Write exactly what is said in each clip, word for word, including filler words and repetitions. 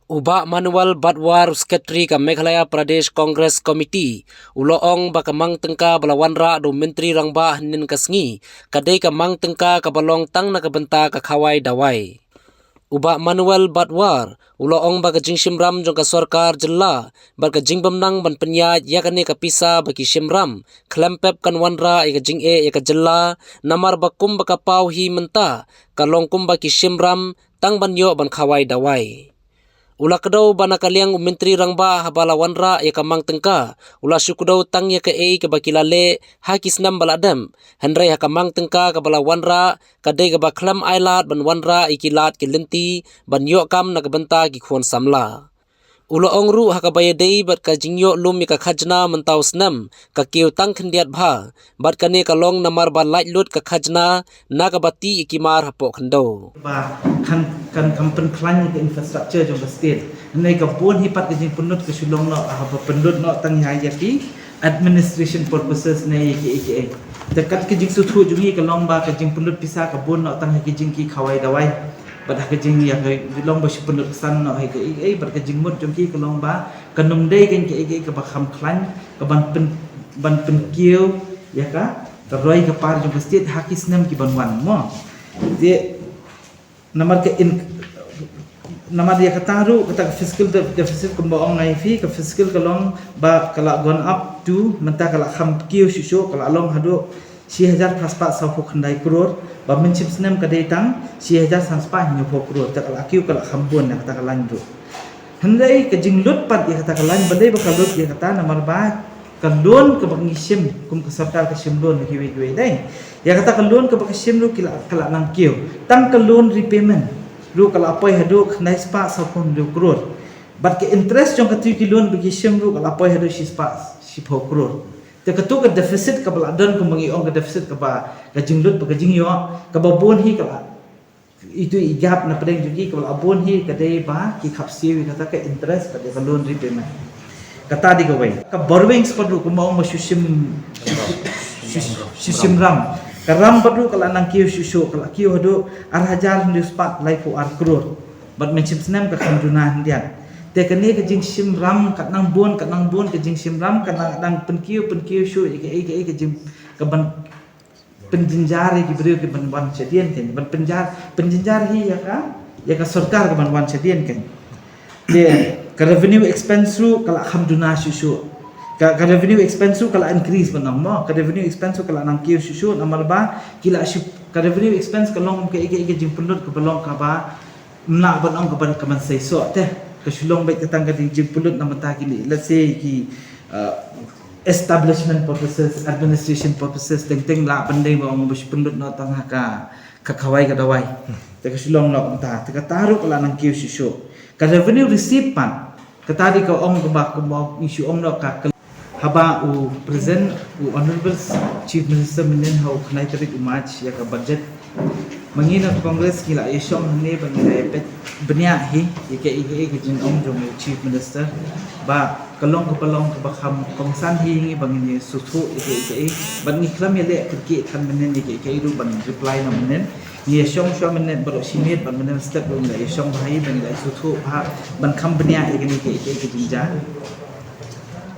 U Bah Manuel Badwar, u Secretary ka Meghalaya Pradesh Congress Committee, u la ong ba ka mang tyngka ba la wanrah da u Myntri Rangbah hynnin ka sngi ka dei ka mang tyngka kaba long tang na ka bynta ka khawai dawai. U Bah Manuel Badwar u la ong ba ka jingshim ram jong ka sorkar jylla bad ka jingbymnang ban pynïaid ïa kane ka pisa ba ki shim ram khlem pep kan wanrah ïa ka jingeh ïa ka jylla, namar ba kumba ka paw hi mynta ka long kumba ki shim ram tang ban ïoh ban khawai dawai. U la kdew ba na ka liang u Myntri Rangbah haba la wanrah ïa ka mang tyngka u la shu kdew tang ïa kaei kaba ki la leh ha ki snem ba la dep, hynrei ha ka mang tyngka kaba la wanrah ka dei kaba khlem ailad ban wanrah ïa ki lad ki lynti ban ïoh kam na ka bynta ki khun samla. U la ong ruh ha kaba ïadei bad ka jingïoh lum ïa ka khajna mynta u snem ka kiew tang khyndiat bha, bad kane ka long namar ba lait lut ka khajna na kaba tih ïa ki mar hapoh khyndew. Ba kan, kan, kan pynkhlaiñ ïa ka infrastructure jong ka state. Hynrei ka bun hi pat ka jingpynlut ka shu long noh, haba pynlut noh tang ïa, ïa ki administration purposes ne ïa ki, ïa ki, ïa ki. Te kat ka jingsngewthuh jong ngi ka long ba ka jingpynlut pisa ka bun noh tang ha ki jingki khawai dawai. Bad ha ka jing ïa ka long ba shu pynlut ksan noh ha ki, ïa ki, ïa ki, bad ka jingmut jong ki ka long ba kan ym dei kan ki, ïa ki, ïa ki, kaba kham khlaiñ, ka ban pyn, ban pynkiew ïa ka, ka roi ka par jong ka state ha ki snem ki ban wan mo. Te namar ka in, namar ïa kata ruh kata ka fiscal de-, deficit kumba ong ngi phi, ka fiscal ka long ba ka la gone up to, mynta ka la kham kiew shuh shuh, ka la long haduh shi hajar phra spah sawphew khyndai klur, ba mynshem snem ka dei tang shi hajar san spah hynñiewphew klur, te ka la kiew ka la kham bun ïa kata ka lain ruh. Hynrei ka jinglut pat ïa kata ka lain, balei ba ka lut ïa kata, namar ba ka loan kaba ngi shim, kum ka sorkar ka shim loan na kiwei kiwei dei. Ïa kata ka loan kaba ka shim ruh ki la, ka la nang kiew. Tang ka loan repayment ruh ka la poi haduh khyndai spah sawphew hynriew klur. Bad ka interest jong katu ki loan ba ki shim ruh ka la poi haduh shi spah shiphew klur. Te katu ka deficit kaba la don, kumba ngi ong ka deficit kaba, ka jinglut bad ka jingïoh, kaba bun hi ka la, itu i gap na pdeng jong ki kaba la bun hi ka dei ba ki khap siew ïa kata ka interest bad ïa ka loan repayment. Kata dei kawei. Ka borrowings pat ruh kumba ong ba shu shim, shu, shu, shu shim ram. Ka ram pat ruh ka la nang kiew shuh shuh, ka la kiew haduh ar hajar hynriew spah laiphew ar klur. Bad mynshem snem ka kham duna khyndiat. Te kane ka jingshim ram ka nang bun, ka nang bun ka jingshim ram, ka nang, nang pynkiew, pynkiew shuh ïa kaei kaei ka jing, ka ban pynjynjar ïa ki briew ki ban wan shadien kein. Ban pynjar, pynjynjar hi ïa ka, ïa ka sorkar ka ban wan shadien kein. Te ka revenue expense ruh ka la kham duna shuh shuh. Ka, ka revenue expense ruh ka la increase ban ong mo. Ka revenue expense ruh ka la nang kiew shuh shuh namar ba ki la shu, ka revenue expense ka long kaei kaei ka jingpynlut kaba long kaba, ym lah ban ong kaba, ka ban seisoh te. Ka shu long beit ka tang ka jing, jingpynlut na bynta kine, let's say ki, uh, establishment purposes, administration purposes, teng teng lah ban dei ba ong ba shu pynlut noh tang ha ka, ka khawai ka dawai. Te ka shu long noh kumta, te kata ruh ka la nang kiew shuh shuh. Ka revenue receipt pat, kata dei ka ong kaba, kaba ngi shu ong noh ka, ka Haba u present u Honorable Chief Minister mynnin ha u khyndai tarik u March ïa ka budget, ma ngi na Congress ngi la ïashong hangne ba ngi la ïapeit bniah hi ïa kaei kaei ka jingong jong u Chief Minister, ba ka long kaba long kaba kham kongsan hi ïa ngi ba ngin ïasngewthuh ïa kaei kaei, bad ngi khlem ïaleh kyrkieh than mynnin ïa kaei kaei ruh ban reply na mynnin. Ngi ïashong shuwa mynnin baroh shi miet, bad mynnin step ruh ngi la ïashong bha hi ba ngi la ïasngewthuh bha ban kham bniah ïa kane kaei kaei ka jingjia.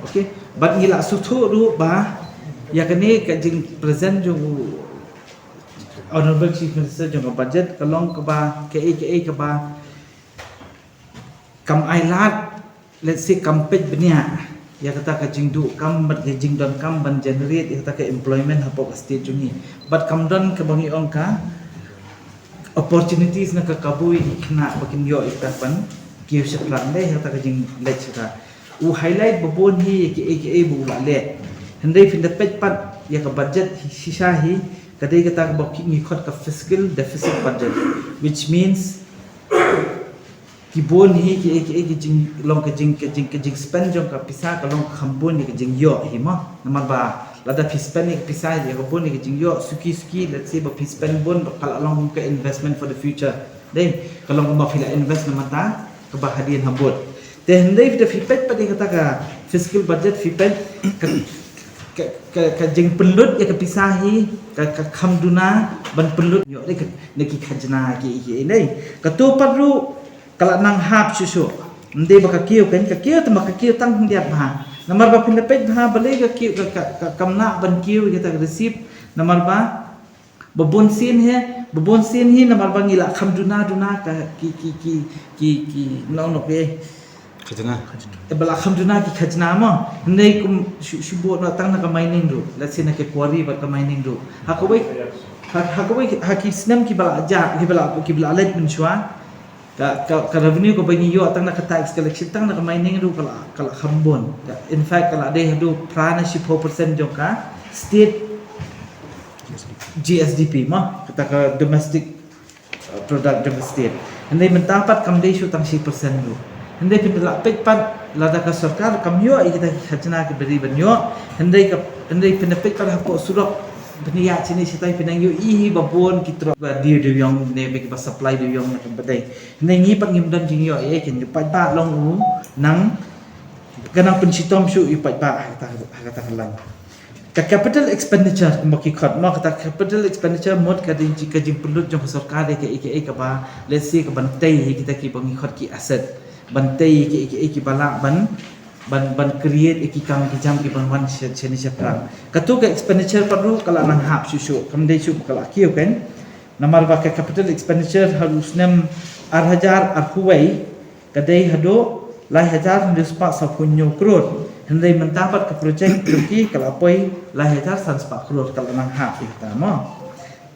Okay. Bad ngi la sngewthuh ruh ba ïa kane ka jingpresent jong u Honorable Chief Minister jong ka budget ka long kaba kaei kaei kaba kam ailad, let's say, kam peit bniah ïa kata ka jingduh kam bad ka jingdon kam ban generate ïa kata ka employment hapoh ka state jong ngi. Bad kam don kaba ngi ong ka opportunities na ka kabu ïa ki khynnah ba kin ïoh ïa kata ban kiew shaphrang de ïa kata ka jingleit shaphrang. U highlight ba bun hi ïa kiei kiei ba u la leh. Hynrei phin da peit pat ïa ka budget hi shisha hi, ka dei kata kaba ngi khot ka fiscal deficit budget, which means ki bun hi kiei kiei ki jinglong ka jing, ka jing, ka jingspend jong ka pisa ka long ka kham bun ïa ka jingïoh hi mo. Namar ba lada phi spend ïa ka pisa ïa ka bun ïa ka jingïoh suki suki, let's say ba phi spend bun ba ka la long ka investment for the future. Dei, ka long kumba phi la invest na mynta kaba hadien habud. Te hynrei da phi peit pat ïa kata ka fiscal budget, phi peit ka, ka, ka, ka jingpynlut ïa ka pisa hi ka, ka kham duna ban pynlut ïoh dei ka, na ki khajna ki, ki, dei. Kato pat ruh ka la nang hap shuh shuh. Ym dei ba ka kiew, kan ka kiew te ma ka kiew tang khyndiat bha. Namar ba phin da peit bha balei ka kiew ka, ka, ka kam lah ban kiew ïa kata ka receipt. Namar ba ba bun sien hi, ba bun sien hi namar ba ngi la kham duna duna ka ki ki ki ki ki nong nok eh. Khajna. Te ba la kham duna ki khajna mo. Hynrei kum shu shu bun na tang na ka mining ruh. Let's say na ka quarry bad ka mining ruh. Ha kawei ha, ha kawei ha ki snem ki ba la jah ki ba la ki ba la leit mynshuwa. Ka, ka, ka revenue kaba ngi ïoh tang na ka tax collection tang na ka mining ruh ka la, ka la kham bun. Ka, in fact ka la dei haduh phra na shiphew percent jong ka state G S D P mo, kata ka domestic uh, product jong ka state. Hynrei mynta pat kam dei shuh tang shi percent ruh. Hynrei phin da la peit pat lada ka sorkar kam ïoh ïa kita ki khajna kiba dei ban ïoh. Hynrei ka, hynrei phin da peit pat hapoh surok phin ïa shini shatai phin nang ïohi hi ba bun ki truck ba die dewïong ne ba ki ba supply dewïong ne ba dei. Hynrei ngi pat ngim don jingïoh ei ei, kin ïa paidbah long u nang, ka nang pynshitom shuh ïa paidbah ha kata, ha kata ka line. Ka capital expenditure kumba ki khot mo, kata capital expenditure mut ka dei ka jingpynlut jong ka sorkar ïa kaei kaei kaba, let's say, ka ban tei ïa kita kiba ngi khot ki asset, ban tei ïa kaei kaei kiba lah ban, ban, ban create ïa ki kam ki jam ki ban wan sha, shane shaphrang. Katu ka expenditure pat ruh ka la nang hap shuh shuh, kam dei shuh ba ka la kiew kan. Namar ba ka capital expenditure ha u snem ar hajar arphew wei ka dei haduh lai hajar hynriew spah sawphew hynñiew klur. Hynrei mynta pat ka project jong ki ka la poi lai hajar san spah klur, ka la nang hap ïa kata mo.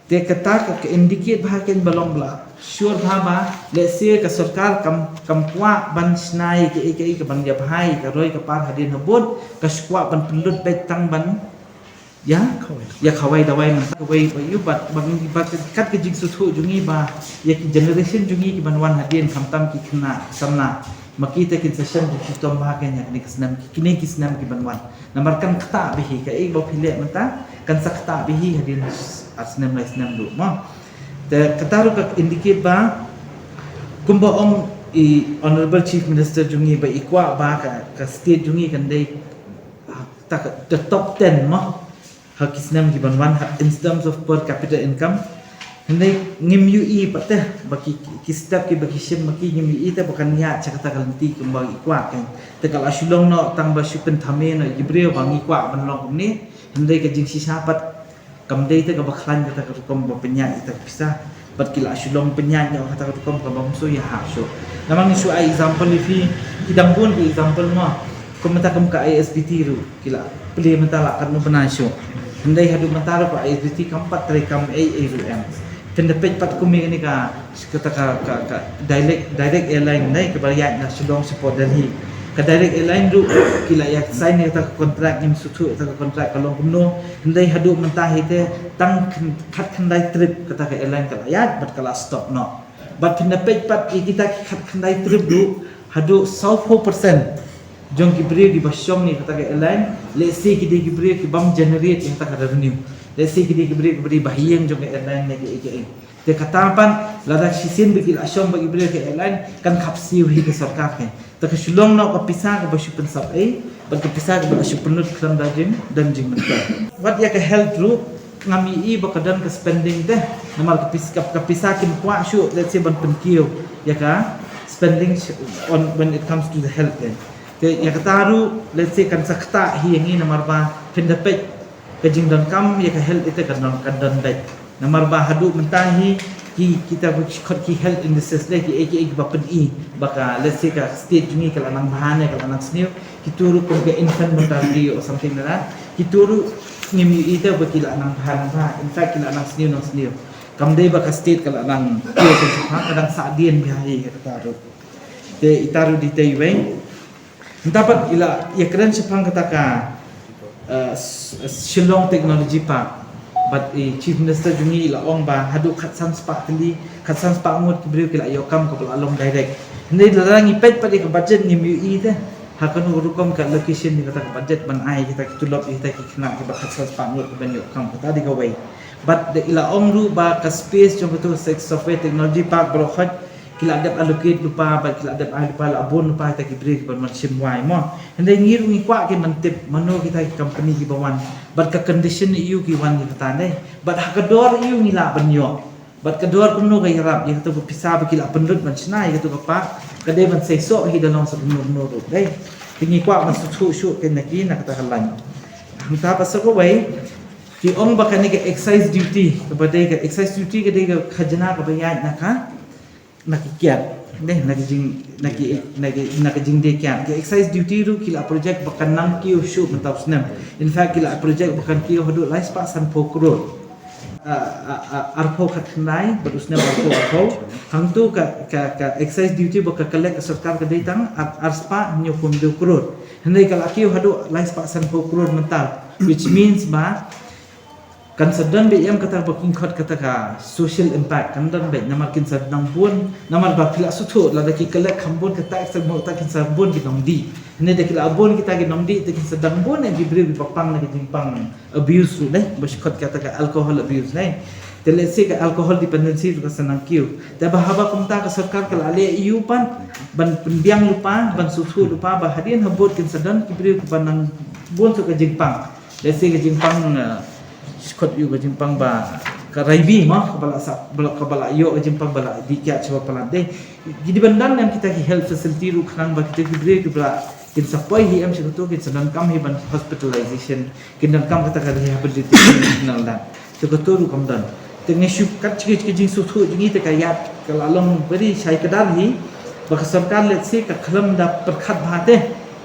Te kata ka, ka indicate bha kein ba long ba la sure bha ba, let's say, ka sorkar kam, kam kwah ban shna ïa kaei kaei ka ban ïa bha ïa ka roi ka par hadien habud, ka shu kwah ban pynlut beit tang ban ïa, ïa khawai dawai mynta kawei ba ïoh bad, bad, bad kat ka jingsngewthuh jong ngi ba ïa ki generation jong ngi ki ban wan hadien, khamtam ki khynnah samla, ma ki te kin sa shem jingshitom bha kein ïa kine ki snem, kine ki snem ki ban wan. Namar kan ktah bha hi, kaei ba phi leh mynta kan sa ktah bha hi hadien ar snem lai snem ruh mo. Te kata ruh ka indicate ba kumba ong i Honorable Chief Minister jong ngi ba i kwah ba ka, ka state jong ngi kan dei, ah, ta ka, the top ten mo ha ki snem ki ban wan ha, in terms of per capita income. Hynrei ngim ïohi pat te ba ki, ki step kiba ki shim ma ki, ngim ïohi te ba kan ïaid sha kata ka lynti kumba i kwah kein. Te ka la shu long noh tang ba shu pynthame noh ïa ki briew ba ngi kwah ban long kumne. Hynrei ka jingshisha pat kam dei te kaba khlaiñ kata ka rukom ba pynïaid ïa kata ka pisa. Bad ki la shu long pynïaid noh kata ka rukom kaba ym shu ïahap shuh. Namar ngi shu ai example ïa phi, ki dang bun ki example mo. Kum mynta kum ka I S B T ruh ki la plie mynta la katno bnai shuh. Hynrei haduh mynta ruh ka I S B T kam pat trei kam ei ei ruh em. Phin da peit pat kum ïa kane ka, kata ka, ka, ka direct, direct airline ne kaba ïaid na Shillong shapoh Delhi. Ka direct airline ruh ki la ïa sign ïa kata ka contract, ngim sngewthuh kata ka contract ka long kumno. Hynrei haduh mynta hi te tang khyn-, khatkhyndai trip kata ka airline ka la ïaid bad ka la stop noh. Bad phin da peit pat ïa kita ki khatkhyndai trip ruh haduh sawphew percent jong ki briew kiba shong ïa kata ka airline, let's say ki dei ki briew ki bym generate ïa kata ka revenue. Let's say ki dei ki briew kiba dei ba ha ïing jong ka airline ne kiei kiei. Te kata pat lada shisien ba ki la shong bad ki briew ka airline kan khapsiew hi ka sorkar kein. Te ka shu long noh ka pisa kaba shu pynsap ei bad ka pisa kaba la shu pynlut khlem da jing, don jingmyntoi. Wat ïa ka health ruh ngam ïohi ba ka don ka spending te. Namar ka pis-, ka, ka pisa kim kwah shuh, let's say, ban pynkiew ïa ka spending sh-, on when it comes to the health te. Te ïa kata ruh, let's say, kan sa ktah hi ïa ngi namar ba phin da peit ka jingdonkam ïa ka health ite kan don, kan don beit. Namar ba haduh mynta hi ki, kita ki, ki health indices ne kiei kiei kiba pyni ba ka, let's say, ka state jong ngi ka la nang bha ne ka la nang sniew. Kito ruh kum ka infant mortality or something like that, kito ruh ngim ïohi te ba ki la nang bha nang bha, in fact ki la nang sniew nang sniew. Kam dei ba ka state ka la nang kiew, ka dang sah dien bha hi kata ruh. Te ita ruh dei te iwei. Mynta pat i la ïakren shaphang kata ka, eh, s-, s-, Shillong Technology Park. Bad i Chief Minister jong ngi i la ong ba haduh khatsan spah tylli, khatsan spah ngut ki briew ki la ïoh kam kaba la long direct. Hynrei lada ngi peit pat ïa ka budget ngim ïohi te ha kano rukom ka allocation ïa kata ka budget ban ai kita ki tulop ïa kita ki khynnah kiba khatsan spah ngut kiban ïoh kam, kata dei kawei. Bad i la ong ruh ba ka space jong kata ka Software Technology Park baroh khoit ki la dep allocate lypa, bad ki la dep ai lypa, la bun lypa ïa kita ki briew kiban wan shim wai mo. Hynrei ngi ruh ngi kwah ki ban tip mano kita ki company kiba wan, bad ka condition aïu ki wan ïa kata ne, bad ha ka dor aïu ngi lah ban ïoh, bad ka dor kumno ka ïarap ïa kata ka pisa ba ki la pynlut ban shna ïa kata ka park. Ka dei ban sei soh hi da long sa kumno kumno ruh dei. Te ngi kwah ban sngewthuh shuh kein na ki na kata ka lain. Hangta pat sa kawei, ki ong ba kane ka excise duty, kaba dei ka excise duty ka dei ka khajna kaba ïaid na ka, na ki kiad. Dei, na ki jing, na ki, na ki, na ki jingdie kiad. Ka excise duty ruh ki la project ba kan nang kiew shuh mynta u snem. In fact, ki la project ba kan kiew haduh lai spah sanphew klur. Ah, ah, ah, arphew khatkhyndai bad u snem arphew arphew. Hangtu ka, ka, ka excise duty ba ka collect ka sorkar ka dei tang ar, ar spah hynñiewphew hynriew klur. Hynrei ka la kiew haduh lai spah sanphew klur mynta, which means ba kan sa don beit em kata ba kin khot kata ka social impact, kan don beit namar kin sa dang bun, namar ba phi la sngewthuh lada ki collect kham bun ka tax, mo ta kin sa bun ki nongdih. Hynrei da ki la bun kita ki nongdih te kin sa dang bun em ki briew kiba pang na ki jingpang abuse ruh dei, ba shu khot kata ka alcohol abuse dei. Te let's say ka alcohol dependency ruh ka sa nang kiew. Te ba haba kumta ka sorkar ka la leh ïa u pat ban pynbiang lypa, ban sngewthuh lypa ba hadien habud kin sa don ki briew kiba nang bun shuh ka jingpang. Let's say ka jingpang, uh, shu khot ïa u ka jingpang ba ka raibi mo, kaba la sa, ba la, kaba la ïoh ka jingpang ba la dih kiad sha ba palat dei. Ki dei ban don em kita ki health facility ruh khnang ba kita ki briew kiba la kin sa poi hi em sha katu kin sa donkam hi ban hospitalization, kin donkam kata ka rehabilitation khnang da. Te katu ruh kam don. Te ngi shu kat ki, ki jingsngewthuh jong ngi te ka ïaid ka la long very shai kdar hi. Ba ka sorkar let's say ka khlem da pyrkhat bha te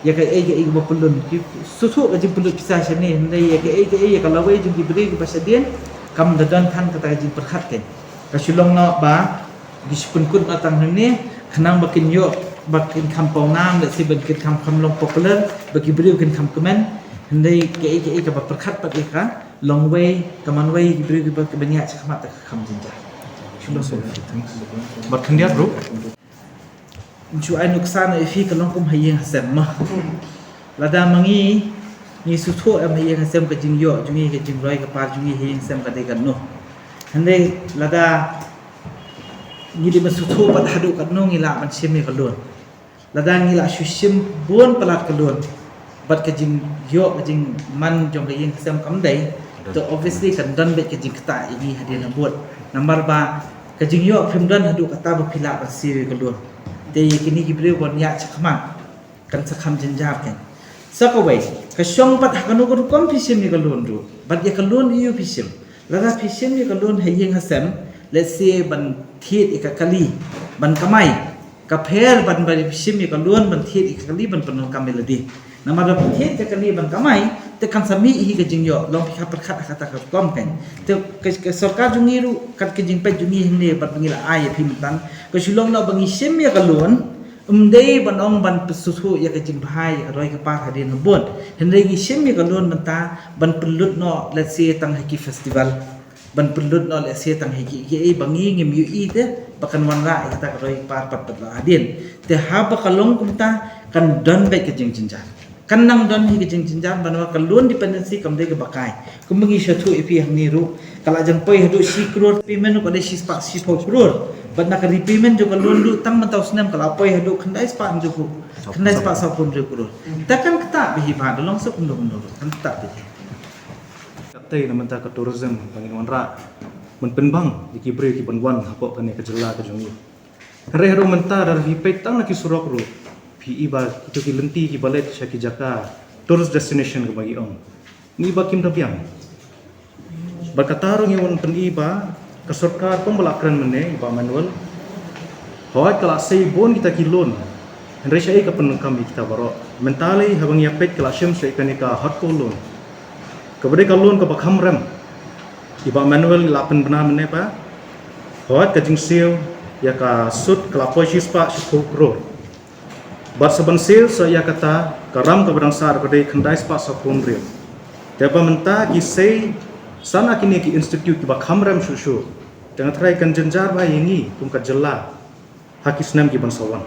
ïa kaei kaei ba pynlun. Ki sngewthuh ka jingpynlut pisa shane, hynrei ïa kaei kaei ïa ka lawei jong ki briew kiba shadien kam da don than kata ka jingpyrkhat kein. Ka shu long noh ba ki shu pynkut noh tang hangne khnang ba kin ïoh, ba kin kham pawnam, let's say ba kin kham, kham long popular, ba ki briew kin kham kmen. Hynrei kaei kaei kaba pyrkhat pat ïa ka longwei, ka manwei, ki briew kiba, kiba ïaid shakhmat te ka kham jynjar. Shu long shuh. Bad khyndiat ruh, shu ai nuksa na ïa phi ka long kum ha ïing ha sem mo. Lada ma ngi, ngi sngewthuh em ha ïing ha sem ka jingïoh jong ngi, ka jingroi ka par jong ngi ha ïing ha sem ka dei katno. Hynrei lada ngi dei ban sngewthuh pat haduh katno ngi lah ban shim ïa ka loan. Lada ngi lah shu shim bun palat ka loan bad ka jingïoh, ka jingman jong ka ïing ka sem kam dei, to obviously kan don beit ka jingktah ïa ngi hadien habud. Namar ba ka jingïoh phim don haduh katta ba phi lah ban siew ïa ka loan. Te ïa kine ki briew ban ïaid shakhmat kan sa kham jynjar kein. Sa kawei, ka shong pat ha kano ka rukom phi shim ïa ka loan ruh, bad ïa ka loan aïu phi shim. Lada phi shim ïa ka loan ha ïing ha sem, let's say ban thied ïa ka kali ban kamai, ka pher ban, ban phi shim ïa ka loan ban thied ïa ka kali ban pyndonkam ïa lade. Namar lada phi thied ïa ka kali ban kamai, te kan sa mih hi ka jingïoh, long phi ka pyrkhat ha kata ka rukom kein. Te ka, ka sorkar jong ngi ruh, kat ka jingpeit jong ngi hangne bad ba ngi la ai ïa phi mynta, ka shu long noh ba ngi shim ïa ka loan, ym dei ban ong ban pynsngewthuh ïa ka jingbha ïa ka roi ka par hadien habud. Hynrei ngi shim ïa ka loan mynta ban pynlut noh, let's say tang ha ki festival. Ban pynlut noh, let's say tang ha ki, kiei ba ngi ngim ïohi te ba kan wanrah ïa kata ka roi ka par pat pat la hadien. Te haba ka long kumta kan don beit ka jingjynjar. Kan nang don hi ka jingjynjar ban ba ka loan dependency kam dei kaba kai. Kumba ngi sngewthuh ïa phi hangne ruh, ka la jan poi haduh shi klur, payment ruh ka dei shi spah shiphew klur. Bad na ka repayment jong ka loan ruh tang mynta u snem ka la poi haduh khyndai spah hynriew klur, khyndai spah sawphew hynriew klur. Te kan ktah beit hi ba da long shuh kumno kumno ruh kan ktah beit hi. Katei na mynta ka tourism ba ngin wanrah ban pynbang ïa ki briew ki ban wan hapoh kane ka jylla ka jong ngi. Hynrei haduh mynta lada phi peit tang na ki surok ruh, phi i ba kito ki lynti kiba leit sha ki jaka tourist destination kaba ngi ong, ngi i ba kim da biang. Bad kata ruh ngi wan pyni ba ka sorkar kumba la kren mynne i Bah Manuel, hooid ka la sei bun kita ki loan, hynrei shaei ka pyndonkam ïa kita baroh? Mynta lei haba ngi ïa peit ka la shim sha kane ka HUDCO loan, kaba dei ka loan kaba kham rem. I Bah Manuel i la pynbna mynne ba hooid ka jingsiew ïa ka sut ka la poi shi spah shiphew klur. Bad sa ban siew sa ïa kata ka ram kaba dang sah ka dei khyndai spah sawphew hynriew. Te ba mynta ki sei sa na kine ki institute kiba kham rem shuh shuh. Te nga tharai kan jynjar bha ïa ngi kum ka jylla ha ki snem ki ban sa wan.